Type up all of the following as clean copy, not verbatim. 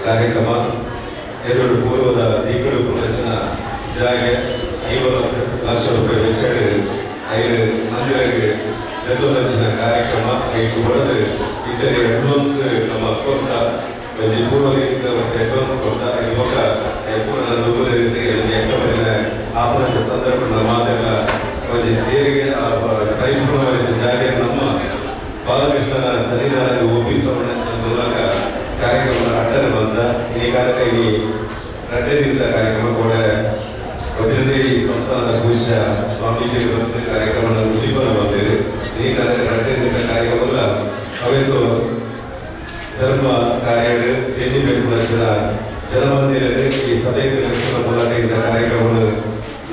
ಕಾರ್ಯಕ್ರಮ. ಎದುರು ಪೂರ್ವದ ದಿಕ್ಕಡು ಪುನರ್ಚನ ಜಾಗೆ 50 ಲಕ್ಷ ರೂಪಾಯಿ ವೆಚ್ಚಡ್ ಐದು ಮಂದಿರಗೆ ಲೆತ್ತೊಂದಂಚಿನ ಕಾರ್ಯಕ್ರಮ. ಐಕ್ ಬಡದು ಇತರೆ ಅಡ್ವಾನ್ಸ್ ನಮ್ಮ ಕೊರ್ತ, ಒಂಜಿ ಪೂರ್ವದಿಂದ ಒಂದು ಅಡ್ವಾನ್ಸ್ ಕೊರ್ತ. ಈ ಬೊಕ್ಕ ಪೂರ್ಣ ಎಕ್ಕ ಆಪದ ಸಂದರ್ಭ ಮಾತೆಲ್ಲ ಒಂಜಿ ಸೇರಿಗೆ ಪರಿಪೂರ್ಣ ಜಾಗೆ ನಮ್ಮ ಬಾಲಕೃಷ್ಣನ ಸನ್ನಿಧಾನದ ಒಪ್ಪಿಸುವ ಮೂಲಕ ಕಾರ್ಯಕ್ರಮ ಅಟ್ಟನೆ ಬಂದ. ಈ ಕಾಲಕ್ಕೆ ಈ ರಡ್ಡೆ ದಿನದ ಕಾರ್ಯಕ್ರಮ ಕೂಡ ವಜ್ರದೇವಿ ಸಂಸ್ಥಾನದ ಪೂಜ್ಯ ಸ್ವಾಮೀಜಿ ಬಂದು ಕಾರ್ಯಕ್ರಮ ಉದಿಪನ ಬಂದಿರಿ. ಈ ಕಾಲಕ್ಕೆ ರಡ್ಡೆ ದಿನದ ಕಾರ್ಯಕ್ರಮ ಅವೆತ್ತು ಧರ್ಮ ಕಾರ್ಯ ಭೇಟಿ ಬೇಕು ಜನಮಂದಿರಲ್ಲಿ ಈ ಸಭೆಗೆ ಮೂಲಕ ಇಂಥ ಕಾರ್ಯಕ್ರಮವನ್ನು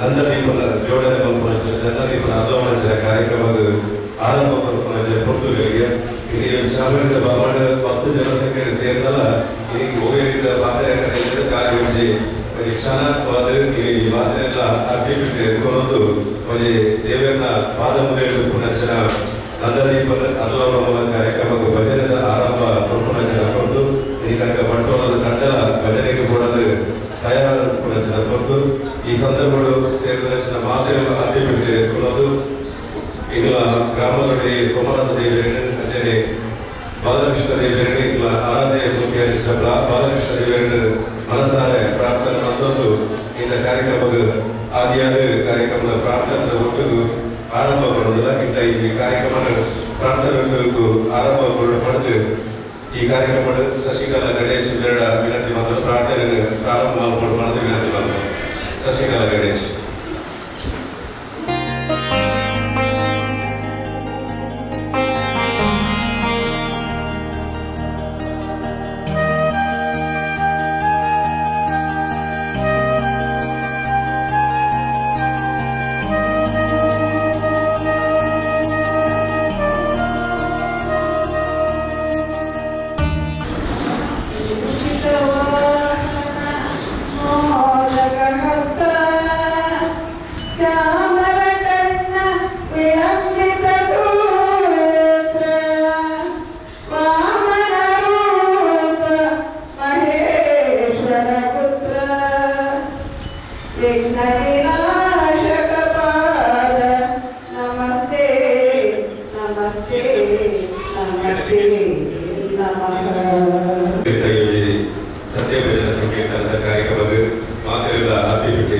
ನಂದದೀಪನ ಜೋಡಣೆ ಮಲ್ಪುನ, ನಂದದೀಪನ ಅರ್ಲವಣಂಚಿನ ಕಾರ್ಯಕ್ರಮದ ಆರಂಭ ಪರ್ಪುನ ಪೊರ್ತುಗಳಿಗೆ ಇದು ಶಾಮಲಿಂದ ಬಾಮಾಡು ಮಸ್ತ್ ಜನಸಂಖ್ಯೆ ಸೇರಿದಲ್ಲ. ಈ ಒವ್ವೇ ಪಾತ್ರೆ ಕಾರ್ಯ ಒಂಜಿ ಒಂಜಿ ಕ್ಷಣವಾದ ಈ ಪಾತ್ರೆ ಎಲ್ಲ ಅರ್ಪಿ ಬಿಟ್ಟು ಎತ್ಕೊಂಡು ಒಂಜಿ ದೇವರನ್ನ ಪಾದ ಮುಗಿದು ಪುನಂಚಿನ ನಂದದೀಪನ ಅರ್ಲವನ ಮೂಲಕ ಕಾರ್ಯಕ್ರಮಕ್ಕೆ ಭಜನೆದ ಆರಂಭ ಪುನಂಚಿನ ಕೊಟ್ಟು, ಈ ಕನಕ ಬಂಟ್ವಾಳದ ತಂಡಲ ಭಜನೆಗೆ ಕೊಡೋದು ತಯಾರಾದ ಪುನಂಚಿನ ಕೊಟ್ಟು, ಈ ಸಂದರ್ಭಗಳು ಸೇರಿದ ಮಾತೆಲ್ಲ ಅರ್ಪಿ ಬಿಟ್ಟು ಎತ್ಕೊಳ್ಳೋದು ಇಲ್ಲ ಗ್ರಾಮದಲ್ಲಿ ಸೋಮನಾಥ ದೇವರನ್ನು, ಅಂಚನೆ ಬಾಲಕೃಷ್ಣ ದೇವರನ್ನು, ಇಲ್ಲ ಆರಾಧ್ಯ ಮೂರ್ತಿಯ ಬಾಲಕೃಷ್ಣ ದೇವರನ್ನು ಮನಸಾರೆ ಪ್ರಾರ್ಥನೆ ಮತ್ತೊಂದು ಇಂಥ ಕಾರ್ಯಕ್ರಮದ ಆದಿಯಾದ ಕಾರ್ಯಕ್ರಮದ ಪ್ರಾರ್ಥನೆ ಒಟ್ಟಿಗೂ ಆರಂಭ ಬರೋದಿಲ್ಲ. ಇಂಥ ಈ ಕಾರ್ಯಕ್ರಮ ಪ್ರಾರ್ಥನೆ ಆರಂಭ ಪಡೆದು ಈ ಕಾರ್ಯಕ್ರಮ ಶಶಿಕಲಾ ಗಣೇಶ್ ಬೇಡ ವಿನಂತಿ ಮಾಡಿದ್ರು. ಪ್ರಾರ್ಥನೆ ಪ್ರಾರಂಭ ಮಾಡಿದ ವಿನಂತಿ ಮಾಡಿದ್ರು ಶಶಿಕಲಾ ಗಣೇಶ್. मोदकहस्त, चामरकर्ण विलम्बितसूत्र, वामनरूप महेश्वरपुत्र, विघ्नविनाशकपाद, नमस्ते नमस्ते नमस्ते नमः. ಸತ್ಯಭಜನ ಸಂಕೀರ್ತನದ ಕಾರ್ಯಕ್ರಮದ ಮಾತೆಲ್ಲ ಅರ್ಪಿಬಿಟ್ಟು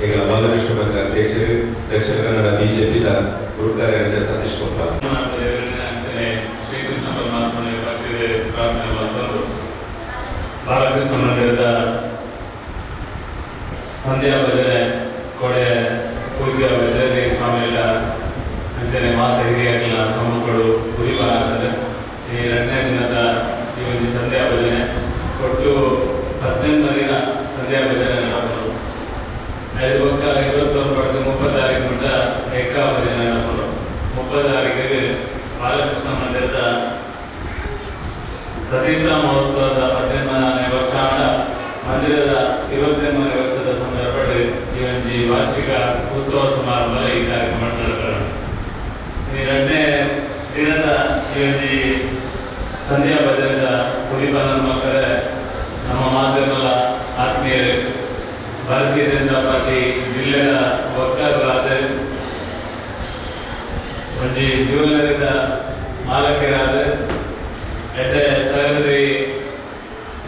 ಎಂಗಳ ಬಾಲಕೃಷ್ಣ ಬಂದ ಅಧ್ಯಕ್ಷರು, ದಕ್ಷಿಣ ಕನ್ನಡ ಬಿಜೆಪಿದ ಗುರುಕಾರ್ಯ ಸತೀಶ್ ಕೊಪ್ಪ. ಅಂಚನೆ ಶ್ರೀಕೃಷ್ಣ ಪರಮಾತ್ಮನ ಭಕ್ತಿ ಪ್ರಾರ್ಥನೆ ಮಾಡ್ಕೊಂಡು, ಬಾಲಕೃಷ್ಣ ಮಂದಿರದ ಸಂಧ್ಯಾ ಭಜನೆ ಕೊಡೆ ಪೂಜ್ಯ ವಜ್ರದೇವಿ ಸ್ವಾಮಿಗಳ ಅಂಚನೆ ಮಾತ ಹಿರಿಯರ್ನ ಸಮ್ಮುಖಗಳು ಉದಿಪನ ಆಗ್ತದೆ. ಈ ಎರಡನೇ ದಿನದ ಈ ಒಂದು ಸಂಧ್ಯಾ ಭಜನೆ ಒಟ್ಟು 18 ದಿನ ಸಂಧ್ಯಾ ಭಜನೆ ನಡಪುಂಡು. ಐದು ಬೊಕ್ಕ 21 ಪಡೆದು 30 ತಾರೀಕು ಮಟ್ಟ ಏಕಾ ಭಜನೆ ನಡಪುಂಡು. 30 ತಾರೀಕಿಗೆ ಬಾಲಕೃಷ್ಣ ಮಂದಿರದ ಪ್ರತಿಷ್ಠಾ ಮಹೋತ್ಸವದ 18ನೇ ವರ್ಷ ಆದ ಮಂದಿರದ 28ನೇ ವರ್ಷದ ಸಂದರ್ಭದಲ್ಲಿ ಈ ಒಂಜಿ ವಾರ್ಷಿಕ ಉತ್ಸವ ಸಮಾರಂಭ ಈ ಕಾರ್ಯಕ್ರಮ ನಡೆದ. ಈ ಎರಡನೇ ದಿನದ ಈ ಒಂಜಿ ಸಂಧ್ಯಾ ಭಜನದ ಉದಿಪನ ಮಕ್ಕಳೇ, ನಮ್ಮ ಮಾಧ್ಯಮದ ಆತ್ಮೀಯರೇ, ಭಾರತೀಯ ಜನತಾ ಪಾರ್ಟಿ ಜಿಲ್ಲೆಯ ವಕ್ತಾರರಾದ, ಒಂಜಿ ಜ್ಯುವೆಲ್ಲರಿದ ಮಾಲಕರಾದ, ಎಡ್ಡೆ ಸಹೃದಯಿ,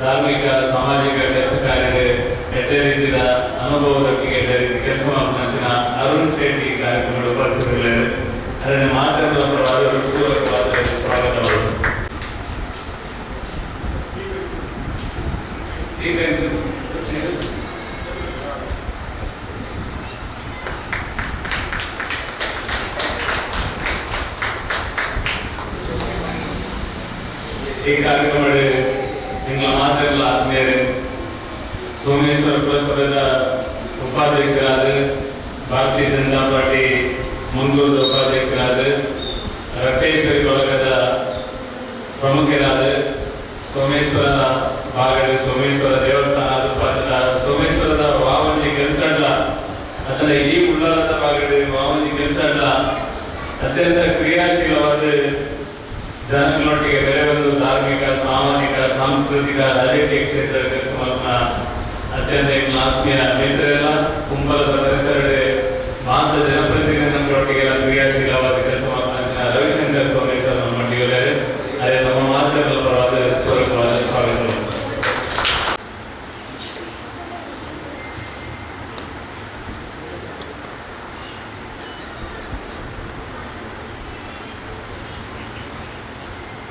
ಧಾರ್ಮಿಕ ಸಾಮಾಜಿಕ ಕೆಲಸ ಕಾರ್ಯದ ಎಡ್ಡೆ ರೀತಿಯ ಅನುಭವದೊಟ್ಟಿಗೆ ಎಡ್ಡೆ ರೀತಿ ಕೆಲಸ ಮಾಡ್ಕೊಂಚಿನ ಅರುಣ್ ಶೆಟ್ಟಿ ಕಾರ್ಯಕ್ರಮಗಳು ಉಪಸ್ಥಿತರಿದ್ದಾರೆ. ಅದನ್ನು ಮಾತ್ರ ಪರವಾದ ಹೃತ್ಪೂರ್ವಕವಾದ ಸ್ವಾಗತಗಳು. ಈಗ ಈ ಕಾರ್ಯಕ್ರಮ ನಿಮ್ಮ ಮಾತೆಲ್ಲ ಆತ್ಮೀಯರೇ, ಸೋಮೇಶ್ವರ ಪುರಸಭೆದ ಉಪಾಧ್ಯಕ್ಷರಾದ, ಭಾರತೀಯ ಜನತಾ ಪಾರ್ಟಿ ಮುಂದೂರದ ಉಪಾಧ್ಯಕ್ಷರಾದ, ರಕ್ತೇಶ್ವರಿ ಬಳಗದ ಪ್ರಮುಖರಾದ, ಸೋಮೇಶ್ವರ ಬಾಗಡೆ ಸೋಮೇಶ್ವರ ದೇವಸ್ಥಾನ ಪಕ್ಕದ ಸೋಮೇಶ್ವರದ ವಾವಂಜಿ ಕೆಲಸ ಅಲ್ಲ, ಅದರ ಇಡೀ ಉಳ್ಳಾಲದ ಬಾಗಡೆ ವಾವಂಜಿ ಕೆಲಸ ಅಲ್ಲ, ಅತ್ಯಂತ ಕ್ರಿಯಾಶೀಲವಾದ ಜನಗಳೊಟ್ಟಿಗೆ ಬೇರೆ ಒಂದು ಧಾರ್ಮಿಕ, ಸಾಮಾಜಿಕ, ಸಾಂಸ್ಕೃತಿಕ, ರಾಜಕೀಯ ಕ್ಷೇತ್ರ ಕೆಲಸ ಮಾಡ್ತಾ ಅತ್ಯಂತ ಆತ್ಮೀಯ ಮಿತ್ರರೆಲ್ಲ ಕುಂಬಲದ ಪರಿಸರಡೆ ಮಾತ ಜನಪ್ರತಿನಿಧಿಗಳೊಟ್ಟಿಗೆಲ್ಲ ಕ್ರಿಯಾಶೀಲವಾದ ಕೆಲಸ ಮಾಡ್ತಾ ರವಿಶಂಕರ್ ಸ್ವಾಮಿ ಸರ್ ನಮ್ಮೊಟ್ಟಿಗೆ ಅದೇ ನಮ್ಮ ಮಾತುಗಳ ಪರವಾದ ಪೂರಕವಾದ ಸ್ವಾಗತ.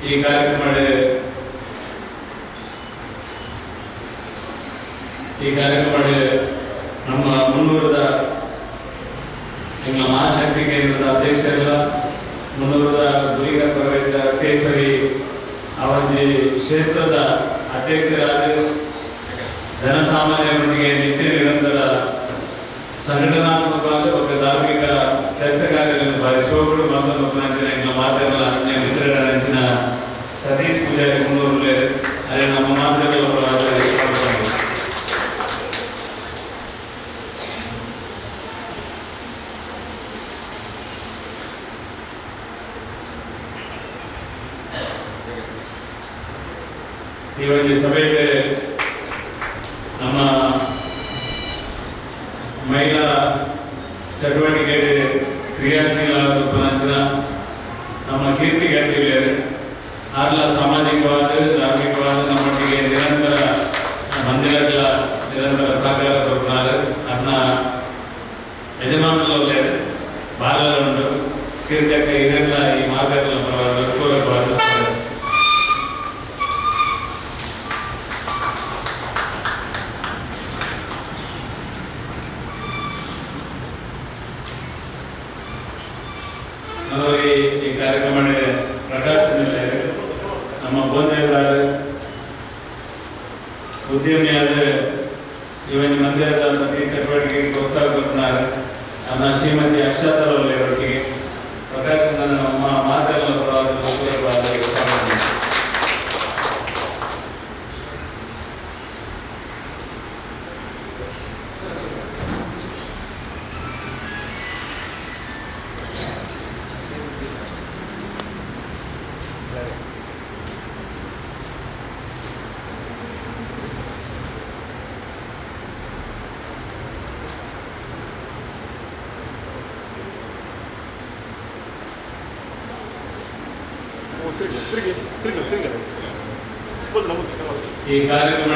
ಈ ಕಾರ್ಯಕ್ರಮ ನಮ್ಮ ಮುನ್ನೂರದ ಎಂಗಳ ಮಹಾಶಕ್ತಿ ಕೇಂದ್ರದ ಅಧ್ಯಕ್ಷರೆಲ್ಲ ಮುನ್ನೂರದ ಗುರಿಗ ಪ್ರವೇಶ ಕೇಸರಿ ಅವಂಜಿ ಕ್ಷೇತ್ರದ ಅಧ್ಯಕ್ಷರಾದ ಜನಸಾಮಾನ್ಯರೊಂದಿಗೆ ನಿತ್ಯ ನಿರಂತರ ಸಂಘಟನಾತ್ಮಕವಾದ ఒక ಧಾರ್ಮಿಕ ಕೆಲಸ ಕಾರ್ಯಗಳನ್ನು ಭಾರಿ ಶೋಗಳು ಮತ್ತೊಂದು ಎಂಗಳ ಮಾತೆಲ್ಲ ಮಿತ್ರರ ನೆಚ್ಚಿನ ಸತೀಶ್ ಪೂಜಾರಿ ಮುನ್ನೂರು ಅದೇ ನಮ್ಮ ಮಾತೆಲ್ಲ. ಈ ಒಂದು ಸಭೆಗೆ ನಮ್ಮ ಮಹಿಳಾ ಚಟುವಟಿಕೆ ಕ್ರಿಯಾಶೀಲ ನಮ್ಮ ಕೀರ್ತಿ ಗಂಟಿಲೇರು ಆರ್ಲ ಸಾಮಾಜಿಕವಾದ ಧಾರ್ಮಿಕವಾದ ನಮ್ಮೊಟ್ಟಿಗೆ ನಿರಂತರ ಮಂದಿರಗಳ ನಿರಂತರ ಸಹಕಾರ ಕೊಡ್ತಾರೆ. ಅದನ್ನ ಯಜಮಾನರು ಬಾಲರುಂಟು ಕೀರ್ತಿ ಇದೆಲ್ಲ ಈ ಮಾತಾಡಲು ಪರವಾದ ಪೂರಕವಾದ. ಈ ಕಾರ್ಯಕ್ರಮ ಪ್ರಕಾಶ್ ನಮ್ಮ ಬೋಧನೆಗಾರ ಉದ್ಯಮಿಯಾದ ಇವನ್ ಮಂದಿರದ ಪ್ರತಿ ಚಟುವಟಿಕೆ ಪ್ರೋತ್ಸಾಹ ಕೊಡ್ತಾರೆ. ನಮ್ಮ ಶ್ರೀಮತಿ ಅಕ್ಷತರವಲ್ಲಿ ಒಟ್ಟಿಗೆ ಪ್ರಕಾಶ್ ನಮ್ಮ ಮಾತೆಲ್ಲ ಪರವಾದ. ಈ ಕಾರ್ಯಕ್ರಮ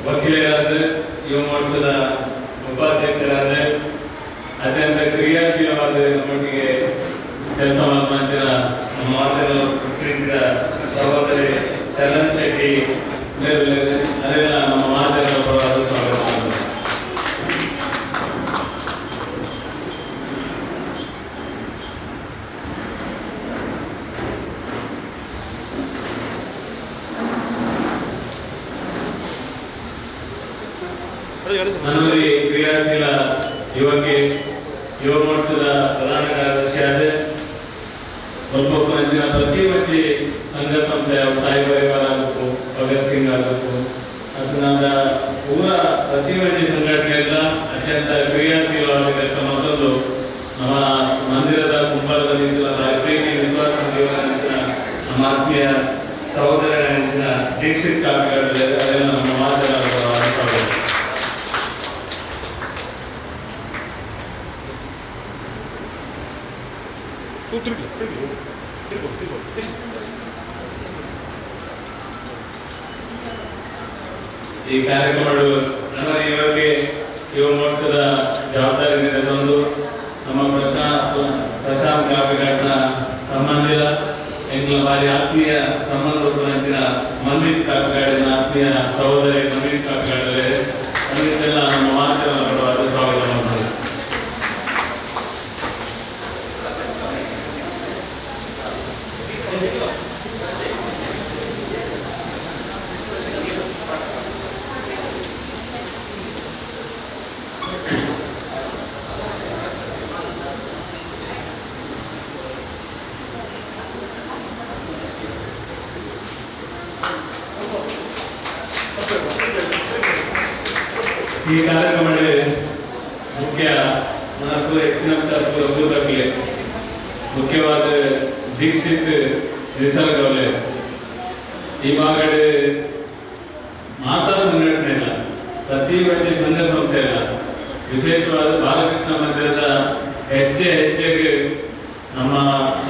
ವಕೀಲರಾದ ಯುವ ಮೋರ್ಚಾದ ಉಪಾಧ್ಯಕ್ಷರಾದ ಅತ್ಯಂತ ಕ್ರಿಯಾಶೀಲವಾದ ನಮ್ಮೊಟ್ಟಿಗೆ ಕೆಲಸ ಮಾಡುವ ನಮ್ಮ ಮಾತನ್ನು ಪ್ರೀತಿಯ ಸಹೋದರಿ ಚಲನ್ ಶೆಟ್ಟಿ ಅದೆಲ್ಲ ನಮ್ಮ ಮಾತನ್ನು ಸ್ವಾಗತ. ನನ್ನೂರಿ ಕ್ರಿಯಾಶೀಲ ಯುವಕೆ ಯುವ ಮೋರ್ಚಾದ ಪ್ರಧಾನ ಕಾರ್ಯದರ್ಶಿಯಾದ ಒಬ್ಬೊಬ್ಬ ಪ್ರತಿ ಪ್ರತಿ ಸಂಘ ಸಂಸ್ಥೆ ಸಾಯಿ ಪರಿವಾರ ಆಗಬೇಕು, ಭಗತ್ ಸಿಂಗ್ ಆಗಬೇಕು, ಅದನ್ನ ಪೂರ ಪ್ರತಿ ಪ್ರತಿ ಸಂಘಟನೆಯಲ್ಲ ಅತ್ಯಂತ ಕ್ರಿಯಾಶೀಲವಾದ ಕೆಲಸ. ಮತ್ತೊಂದು ನಮ್ಮ ಮಂದಿರದ ಕುಂಬಳದ ಪ್ರೀತಿ ವಿಶ್ವಾಸ ನಮ್ಮ ಆತ್ಮೀಯ ಸಹೋದರನ ನೆಚ್ಚಿನ ದೀಕ್ಷಿತ್ ಕಾಪಿಗಳು ಅದೆಲ್ಲ ನಮ್ಮ ಮಾತನಾಡುವ. ಈ ಕಾರ್ಯಕ್ರಮಗಳು ನಮ್ಮ ಯುವಕ್ಕೆ ಯುವ ಮೋರ್ಚಾದ ಜವಾಬ್ದಾರಿ ಒಂದು ನಮ್ಮ ಪ್ರಶಾಂತ್ ಕಾಪಿಘಾಟ್ನ ಸಂಬಂಧಿಲ ಎಂಗಳ ಬಾರಿ ಆತ್ಮೀಯ ಸಂಬಂಧ ಹಂಚಿನ ಮಂದಿತ್ ಕಾಪಿಗಾಡಿನ ಆತ್ಮೀಯ ಸಹೋದರಿ ಮಂದಿತ್ ಕಾಪಿಗಾಡಲ್ಲಿ ಮಂದಿತ್ತೆಲ್ಲ ನಮ್ಮ ಮಾತನ್ನು ಸ್ವಾಗತ ಮಾಡ್ತಾರೆ. ಈ ಕಾರ್ಯಕ್ರಮದಲ್ಲಿ ಮುಖ್ಯ ನಾಲ್ಕು ಹೆಚ್ಚಿನ ಮುಖ್ಯವಾದ ದೀಕ್ಷಿತ್ ನಿಸರ್ಗವಲಯ ಈ ಭಾಗಡೆ ಮಾತಾ ಸಂಘಟನೆ ಇಲ್ಲ, ಪ್ರತಿ ಒಂಜಿ ಸಂಘ ಸಂಸ್ಥೆ ಇಲ್ಲ. ವಿಶೇಷವಾದ ಬಾಲಕೃಷ್ಣ ಮಂದಿರದ ಹೆಜ್ಜೆ ಹೆಜ್ಜೆಗೆ ನಮ್ಮ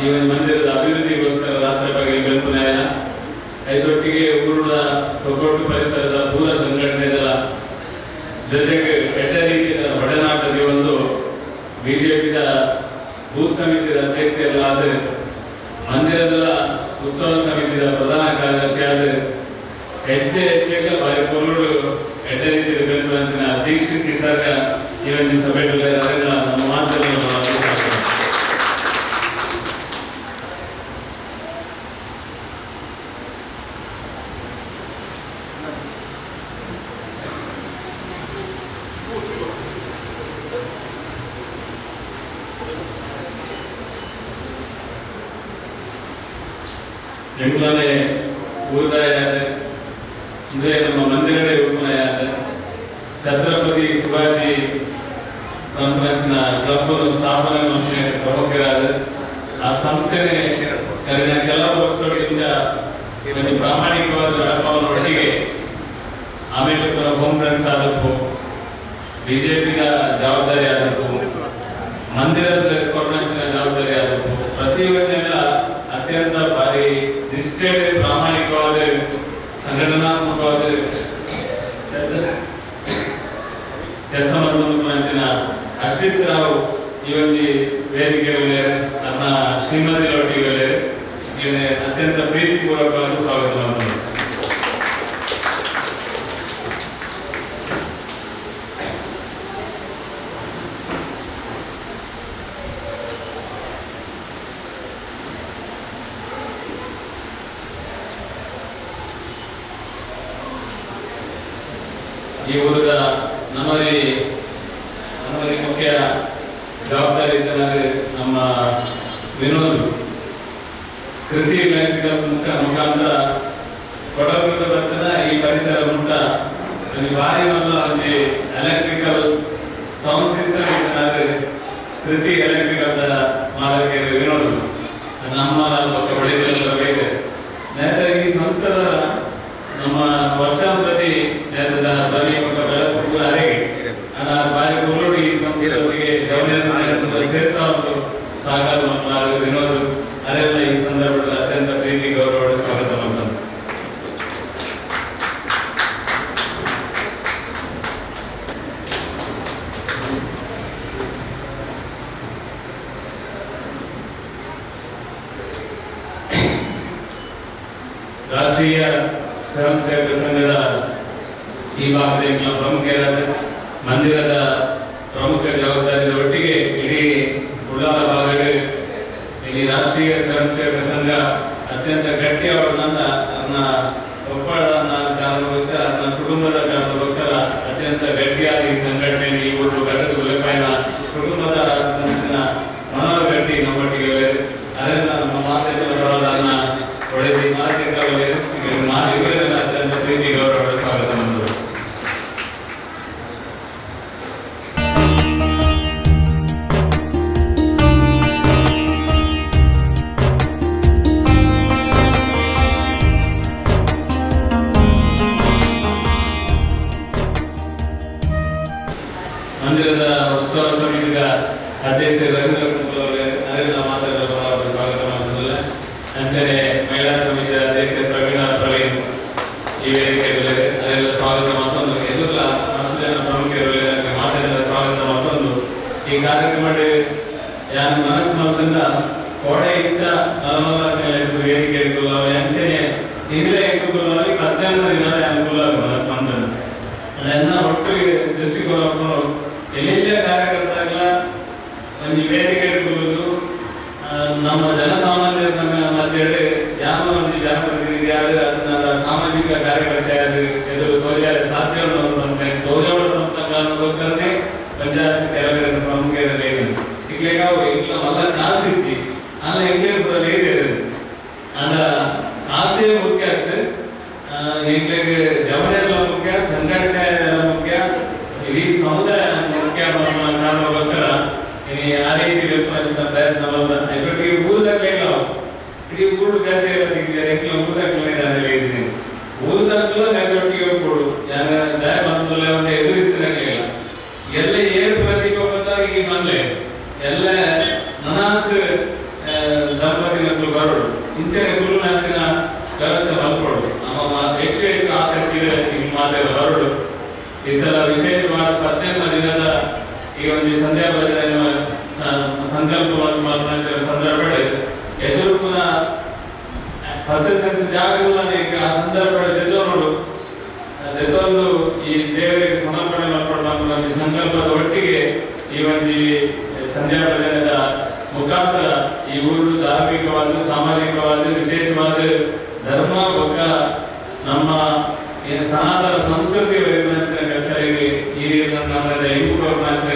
ಈ ಒಂದು ಮಂದಿರದ ಅಭಿವೃದ್ಧಿಗೋಸ್ಕರ ರಾತ್ರಿ ಬಗ್ಗೆ ಬೆಂಪುನಾಯನ ಐದೊಟ್ಟಿಗೆ ಊರಿನ ತೊಗೊಟ್ಟು ಪರಿಸರದ ಪೂರ ಸಂಘಟನೆದ ಜೊತೆಗೆ ಎಡ್ಡ ರೀತಿಯ ಒಡನಾಟದ ಒಂದು ಬಿಜೆಪಿದ ಬೂತ್ ಸಮಿತಿಯ ಅಧ್ಯಕ್ಷೆಯಲ್ಲಾದ ಮಂದಿರದ ಉತ್ಸವ ಸಮಿತಿಯ ಪ್ರಧಾನ ಕಾರ್ಯದರ್ಶಿಯಾದ ಹೆಜ್ಜೆ ಹೆಜ್ಜೆಗೆ ಬಾರಿ ಪೊರುಳು ಎಡ್ಡ ರೀತಿಯ ಬೆಂಬಲಿಸಿನ ದೀಕ್ಷಿತ್ ನಿಸರ್ಗ ಈ ಒಂದು ಸಭೆ ನಮ್ಮ ಮಾತನ್ನು. ಎಂಗ್ಲಾನೆ ಉಳಿತಾಯ ಅಂದರೆ ನಮ್ಮ ಮಂದಿರಡೆ ಉಪನಯ ಛತ್ರಪತಿ ಶಿವಾಜಿ ಸಂಸ್ಥೆನ ಕ್ಲಬ್ ಸ್ಥಾಪನೆ ಪ್ರಮುಖರಾದ ಆ ಸಂಸ್ಥೆನೇ ಕಳೆದ ಕೆಲವು ವರ್ಷಗಳಿಂದ ಒಂದು ಪ್ರಾಮಾಣಿಕವಾದ ನಡಪವನ್ನು ಒಟ್ಟಿಗೆ ಆಮೇಲೆ ಹೋಮ್ ಫ್ರೆಂಡ್ಸ್ ಆದಕ್ಕೂ ಬಿಜೆಪಿಯ ಜವಾಬ್ದಾರಿ ಆದಕ್ಕೂ ಮಂದಿರದ ಕೊರನಂಚಿನ ಜವಾಬ್ದಾರಿ ಆದಕ್ಕೂ ಪ್ರತಿಯೊಂದೆಲ್ಲ ಅತ್ಯಂತ ಭಾರಿ ನಿಷ್ಠೆ ಪ್ರಾಮಾಣಿಕವಾದ ಸಂಘಟನಾತ್ಮಕವಾದ ಕೆಲಸ ಮಾಡುವಂತಿನ ಅಶ್ವಿತ್ ರಾವ್ ಈ ಒಂದು ವೇದಿಕೆ ನನ್ನ ಶ್ರೀಮತಿ ರೊಟ್ಟಿಗೆ ಅತ್ಯಂತ ಪ್ರೀತಿಪೂರ್ವಕವಾದ ಸ್ವಾಗತ ಮಾಡ್ತೀನಿ. ಈ ಊರದ ನಮ್ಮಲ್ಲಿ ನಮ್ಮಲ್ಲಿ ಮುಖ್ಯ ಜವಾಬ್ದಾರಿ ಇದ್ದರೆ ನಮ್ಮ ವಿನೋದ್ ಕೃತಿ ಇಲಾಖೆಗಳ ಮುಖಾಂತರ ಕೊಡಗು ಬರ್ತದ ಈ ಪರಿಸರ ಮುಟ್ಟ ಒಂದು ಭಾರಿ ಮಲ್ಲ ಒಂದು electrical sound system ಇದ್ದಾರೆ ಕೃತಿ ಎಲೆಕ್ಟ್ರಿಕಲ್ ಮಾಲಕ ವಿನೋದ್ ನಮ್ಮ ಒಡೆಯ ನೇತ್ರ ಈ ಸಂಸ್ಥೆದ ನಮ್ಮ ವರ್ಷಾಂಪ್ರತಿ ನೇತ್ರದ ಧ್ವನಿ ಮತ್ತು ಬೆಳಕು ಅರೆಗೆ ಹಣ ಬಾರಿ ಕೊಲ್ಲೋಡಿ ಈ ಸಂಸ್ಥೆಯೊಂದಿಗೆ ಸೇರಿಸಲು ಸಹಕಾರ ಮತ್ತು ವಿನೋದ್ ಅರೆಲ್ಲ ಈ ಸಂದರ್ಭದಲ್ಲಿ ಅತ್ಯಂತ ಪ್ರೀತಿ ಗೌರವ ಸ್ವಾಗತ ಮಾಡ್ತಾರೆ. ರಾಷ್ಟ್ರೀಯ ಸ್ವಯಂ ಸೇವಕ ಸಂಘದ ಈ ಭಾಗದ ಪ್ರಮುಖ ಮಂದಿರದ ಪ್ರಮುಖ ಜವಾಬ್ದಾರಿಯ ಒಟ್ಟಿಗೆ ಇಡೀ ಉಳ್ಳಾಲ ಭಾಗದ ಈ ರಾಷ್ಟ್ರೀಯ ಸ್ವಯಂ ಸೇವಕ ಸಂಘ ಅತ್ಯಂತ ಗಟ್ಟಿಯವರನ್ನ ತನ್ನ ಒಪ್ಪಳನ್ನ ಕಾರಣಕ್ಕೋಸ್ಕರ ತನ್ನ ಕುಟುಂಬದ ಕಾರಣಕ್ಕೋಸ್ಕರ ಅತ್ಯಂತ ಗಟ್ಟಿಯಾದ ಈ ಸಂಘಟನೆ ಈ ಒಂದು ಘಟಕ ಉಲಪಾಯನ ಕುಟುಂಬದ ಮನೋಗಟ್ಟಿ ನಮ್ಮೊಟ್ಟಿಗೆ ಅದರಿಂದ ನಮ್ಮ ಮಾತೆಗಳ ಬರೋದನ್ನ ಒಳ್ಳೆಯ ಮಾತಿಗೆ ಮಾತಿಗೆಲ್ಲ ಅತ್ಯಂತ ಪ್ರೀತಿ ಗೌರವ ಸ್ವಾಗತ ಮಾಡಿದರು. ಮಂದಿರದ ಉತ್ಸವ ಸಮಿತಿಯ ಅಧ್ಯಕ್ಷ ರವೀಂದ್ರ ಕುಂಪಲ್ ಅವರೇ ನರೇಂದ್ರ ಮಾತಾಡಲು ಸ್ವಾಗತ ಮಾಡುತ್ತಿಲ್ಲ. ಅಂತೆಯೇ ಮಹಿಳಾ ಸಮಿತಿಯ ಅಧ್ಯಕ್ಷ ಪ್ರವೀಣ ಪ್ರವೀಣ್ ಈ ವೇದಿಕೆಯಲ್ಲಿ ಅದೆಲ್ಲ ಸ್ವಾಗತ ಮತ್ತೊಂದು ಎದುರ್ಲ ಮಸ್ತ್ ಜನ ಪ್ರಮುಖರು ಮಾತಾಡಿದ ಸ್ವಾಗತ ಮತ್ತೊಂದು ಈ ಕಾರ್ಯಕ್ರಮ ಯಾರು ಮನಸ್ಸು ಮಾಡೋದ್ರಿಂದ ಕೋಡೆ ಇಚ್ಛ ವೇದಿಕೆ ಅಂಚನೆ ಇಲ್ಲೇ ಇಕ್ಕುಕೊಳ್ಳಿ 15 ದಿನ ಅನುಕೂಲ ಮನಸ್ಸು ಬಂದದ್ದು ಅದನ್ನ ಒಟ್ಟು ದೃಷ್ಟಿಕೋನ ಎಲ್ಲೆಲ್ಲೇ ಕಾರ್ಯಕರ್ತಾಗಲ ಒಂದು ವೇದಿಕೆ ಇಟ್ಕೊಳ್ಳೋದು ನಮ್ಮ ಜನಸಾಮಾನ್ಯರ ಮಧ್ಯೆ ಯಾವ ಒಂದು ಜನಪ್ರತಿನಿಧಿ ಆದ್ರೆ ಅದನ್ನ ಸಾಮಾಜಿಕ ಕಾರ್ಯಕರ್ತ ಆದ್ರೆ ಎದುರು ತೋಜಾರೆ ಸಾಧ್ಯ ತೋಜಾವಣ ಕಾರಣಕ್ಕೋಸ್ಕರನೇ ಪಂಚಾಯತ್ ಕೆಲವರು ಪ್ರಮುಖ ಇರಲಿ ಈಗ ಇಲ್ಲ ಮಲ್ಲ ಕಾಸು ಇಚ್ಚಿ ಅಲ್ಲ ಎಂಗೆ ಇದೆ ಅಂದ ಕಾಸೇ ಮುಖ್ಯ ಆಗ್ತದೆ. ಎಂಗ್ಲಿಗೆ ಜವಳಿ ಮುಖ್ಯ, ಸಂಘಟನೆ ಮುಖ್ಯ, ಇಡೀ ಸಮುದಾಯ ಮುಖ್ಯ ಕಾರಣಕ್ಕೋಸ್ಕರ ಆ ರೀತಿ ಪ್ರಯತ್ನ ಊರಲ್ಲೇ ಇಲ್ಲ. ಇಡೀ ಊರು ಬೇತೆ ಇರೋದಕ್ಕೆ ಎಂಕ್ಲ ಊರಕ್ಲೆ ನಾನು ಊರು ತಕ್ಕಲ ನೆರೊಟ್ಟಿಗೆ ಕೊಡು ಯಾನ ದಯ ಬಂದಲ್ಲ ಒಂದು ಎದುರಿತ್ತಿರಲಿಲ್ಲ ಎಲ್ಲ ಏರು ಪ್ರದೀಪ ಬಂದಾಗ ಈ ಮನ್ಲೆ ಎಲ್ಲ ನನಾತ್ ದಂಪತಿ ಮಕ್ಕಳು ಬರೋಡು ಇಂಚನೆ ಕುರುನಾಚಿನ ವ್ಯವಸ್ಥೆ ಮಲ್ಕೊಡು ನಮ್ಮ ಹೆಚ್ಚು ಹೆಚ್ಚು ಆಸಕ್ತಿ ಇದೆ ಈ ಮಾತೆಲ್ಲ ಬರೋಡು. ಈ ಸಲ ವಿಶೇಷವಾದ 15 ದಿನದ ಈ ಒಂದು ಸಂಧ್ಯಾ ಭಜನೆ ಸಂಕಲ್ಪವನ್ನು ಸಂದರ್ಭ ಎದುರು ಪುನಃ 10 ಸೆಂಟ್ ಜಾಗಲ್ಲ ಈಗ ಆ ಸಂದರ್ಭ ನೋಡು ದೆತ್ತೊಂದು ಈ ದೇವರಿಗೆ ಸಮರ್ಪಣೆ ಮಾಡ್ಕೊಂಡು ನಮ್ಮ ಸಂಕಲ್ಪದ ಒಟ್ಟಿಗೆ ಈ ಒಂದು ಸಂಧ್ಯಾ ಭಜನೆದ ಮುಖಾಂತರ ಈ ಊರು ಧಾರ್ಮಿಕವಾದ, ಸಾಮಾಜಿಕವಾದ, ವಿಶೇಷವಾದ ಧರ್ಮ ಬೊಕ್ಕ ನಮ್ಮ ಏನು ಸನಾತನ ಸಂಸ್ಕೃತಿ ಕೆಲಸ ಈ ನಮ್ಮ ಇಂಪು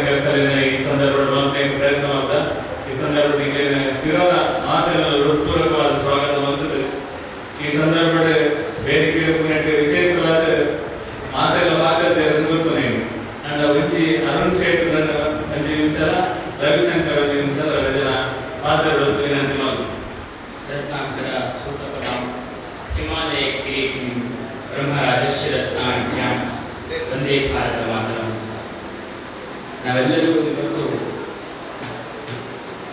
ಕೆಲಸ ಈ ಸಂದರ್ಭದಲ್ಲಿ ಪ್ರಯತ್ನ ಮಾಡ್ತಾ ಈ ಸಂದರ್ಭದಲ್ಲಿ ತಿರೋರ ಮಾತೆಲ್ಲ ಹೃತ್ಪೂರ್ವಕವಾದ ಸ್ವಾಗತ ಮಾಡ್ತದೆ. ಈ ಸಂದರ್ಭದಲ್ಲಿ ವೇದಿಕೆ ವಿಶೇಷವಾದ ಮಾತೆಲ್ಲ ಮಾತಾಡ್ತಾ ಗೊತ್ತು ನೀನು ಅಂಡ್ ಒಂಜಿ ಅರುಣ್ ಶೇಟ್ ಒಂಜಿ ನಿಮಿಷ, ರವಿಶಂಕರ್ ಒಂಜಿ ನಿಮಿಷ, ಎರಡು ಜನ ಮಾತಾಡೋದು ವಿನಂತಿ ಮಾಡು. ರತ್ನಾಕರ ಸೂತಪದಾಂ ಹಿಮಾಲಯ ಕಿರೀಟಿನಿ ಬ್ರಹ್ಮರಾಜಸ್ಯ ರತ್ನಾಢ್ಯಾಂ ವಂದೇ ಭಾರತ ಮಾತರಂ. ನಾವೆಲ್ಲರೂ ಇವತ್ತು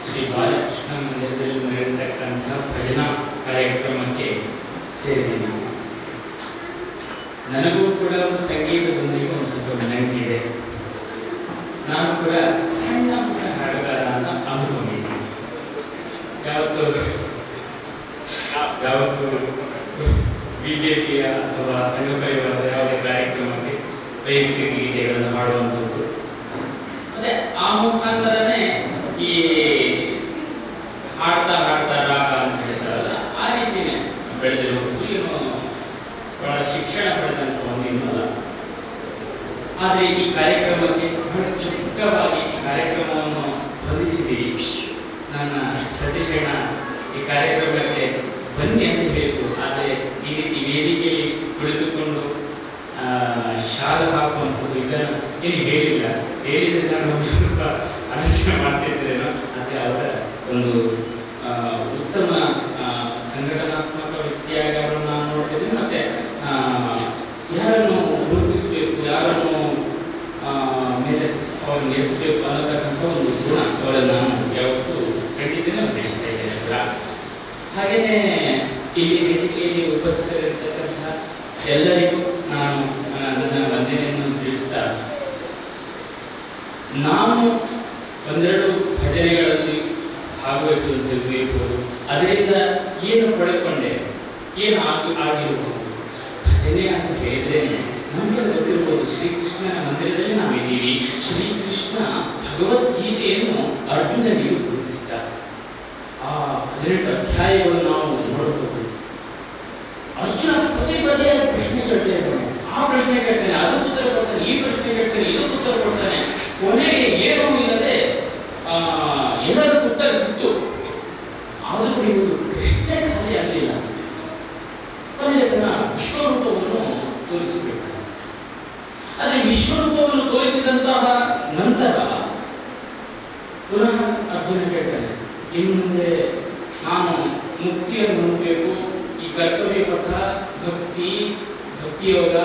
ಶ್ರೀ ಬಾಲಕೃಷ್ಣ ಮಂದಿರದಲ್ಲಿ ನಡೆಯತಕ್ಕಂತಹ ಭಜನಾ ಕಾರ್ಯಕ್ರಮಕ್ಕೆ ಸೇರಿದ್ದೀನಿ. ನನಗೂ ಕೂಡ ಒಂದು ಸಂಗೀತದೊಂದಿಗೆ ಒಂದು ಸ್ವಲ್ಪ ನಂಟಿದೆ. ನಾನು ಕೂಡ ಸಣ್ಣ ಪುಟ್ಟ ಹಾಡುಗಾರ ಅಂತ ಅಂದುಕೊಂಡಿದ್ದೀನಿ. ಯಾವತ್ತು ಯಾವತ್ತು ಬಿಜೆಪಿಯ ಅಥವಾ ಸಂಘ ಪರಿವಾರದ ಯಾವುದೇ ಕಾರ್ಯಕ್ರಮಕ್ಕೆ ವೈಯಕ್ತಿಕ ಗೀತೆಗಳನ್ನು ಹಾಡುವಂಥದ್ದು, ಮತ್ತೆ ಆ ಮುಖಾಂತರನೇ ಈ ಹಾಡ್ತಾ ಹಾಡ್ತಾ ರಾಗ ಅಂತ ಹೇಳ್ತಾರಲ್ಲ, ಆ ರೀತಿನೇ ಬೆಳೆದಿರುವುದು. ಏನು ಬಹಳ ಶಿಕ್ಷಣ ಪಡೆದಂಥ ಒಂದು ಅಲ್ಲ. ಆದರೆ ಈ ಕಾರ್ಯಕ್ರಮಕ್ಕೆ ಬಹಳ ಚೊಕ್ಕವಾಗಿ ಈ ಕಾರ್ಯಕ್ರಮವನ್ನು ಹೊಂದಿಸಿದ್ದೀವಿ. ನನ್ನ ಸತೀಶಣ್ಣ ಈ ಕಾರ್ಯಕ್ರಮಕ್ಕೆ ಬನ್ನಿ ಅಂತ ಹೇಳಿತು. ಆದರೆ ಈ ರೀತಿ ವೇದಿಕೆಯಲ್ಲಿ ಕುಳಿತುಕೊಂಡು ಶಾಲು ಹಾಕುವಂಥದ್ದು ಇದನ್ನು ಏನು ಹೇಳಿಲ್ಲ. ಹೇಳಿದರೆ ನಾನು ಒಂದು ಸ್ವಲ್ಪ ಅನುಷ್ಠಾನ ಮಾಡ್ತಿದ್ದೇನೋ. ಆದರೆ ಅವರ ಒಂದು ಉತ್ತಮ ಸಂಘಟನಾತ್ಮಕ ವ್ಯಕ್ತಿಯಾಗಿ ಅವರನ್ನು ನಾನು ನೋಡ್ತಿದ್ದೀನಿ. ಮತ್ತು ಯಾರನ್ನು ಗುರುತಿಸಬೇಕು, ಯಾರನ್ನು ಮೇಲೆ ಅವರನ್ನು ಎತ್ತಬೇಕು ಅನ್ನತಕ್ಕಂಥ ಒಂದು ಗುಣ ಅವರನ್ನು ನಾನು ಯಾವತ್ತೂ ಕಂಡಿದ್ದೇನೆ, ಅಪೇಕ್ಷಿಸ್ತಾ ಇದ್ದೇನೆ ಕೂಡ. ಹಾಗೆಯೇ ಇಲ್ಲಿ ವೇದಿಕೆಯಲ್ಲಿ ಉಪಸ್ಥಿತರಿರ್ತಕ್ಕಂಥ ಎಲ್ಲರಿಗೂ ನಾನು ನನ್ನ ವಂದನೆಯನ್ನು ತಿಳಿಸ್ತಾ, ನಾನು ಒಂದೆರಡು ಭಜನೆಗಳಲ್ಲಿ ಭಾಗವಹಿಸುವಂಥದ್ದು ಇರ್ಬೋದು, ಅದರಿಂದ ಏನು ಪಡೆದುಕೊಂಡೆ, ಏನು ಆಗಿರಬಹುದು. ಭಜನೆ ಅಂತ ಹೇಳಿದ್ರೇನೆ ನಮಗೆ ಗೊತ್ತಿರ್ಬೋದು, ಶ್ರೀಕೃಷ್ಣನ ಮಂದಿರದಲ್ಲಿ ನಾವಿದ್ದೀವಿ. ಶ್ರೀಕೃಷ್ಣ ಭಗವದ್ಗೀತೆಯನ್ನು ಅರ್ಜುನನಿಗೆ ಬೋಧಿಸಿದ ಆ 18 ಅಧ್ಯಾಯಗಳು ನಾವು ನೋಡಬಹುದು. ಅರ್ಜುನ ಪದೇ ಪದೇ ಪ್ರಶ್ನೆ ಕೇಳ್ತಾ ಇದ್ದಾನೆ, ಆ ಪ್ರಶ್ನೆ ಕೇಳ್ತಾನೆ, ಅದಕ್ಕೆ ಉತ್ತರ ಕೊಡ್ತಾನೆ, ಈ ಪ್ರಶ್ನೆ ಕೇಳ್ತಾನೆ, ಇದಕ್ಕೆ ಉತ್ತರ ಕೊಡ್ತಾನೆ. ಕೊನೆಗೆ ಏನೂ ಇಲ್ಲದೆ ಎಲ್ಲದಕ್ಕೂ ಉತ್ತರ ಸಿಕ್ತು. ಆದರೂ ಇವರು ಪ್ರಶ್ನೆ ಖಾಲಿ ಆಗಲಿಲ್ಲ. ಕೊನೆಗೆ ತನ್ನ ವಿಶ್ವರೂಪವನ್ನು ತೋರಿಸಬೇಕು. ಆದರೆ ವಿಶ್ವರೂಪವನ್ನು ತೋರಿಸಿದಂತಹ ನಂತರ ಪುನಃ ಅರ್ಜುನ ಕೇಳ್ತಾನೆ, ಇನ್ನು ಮುಂದೆ ನಾನು ಮುಕ್ತಿಯನ್ನು ಹೊಂದಬೇಕು, ಈ ಕರ್ತವ್ಯ ಪಥ, ಭಕ್ತಿ, ಭಕ್ತಿಯೋಗ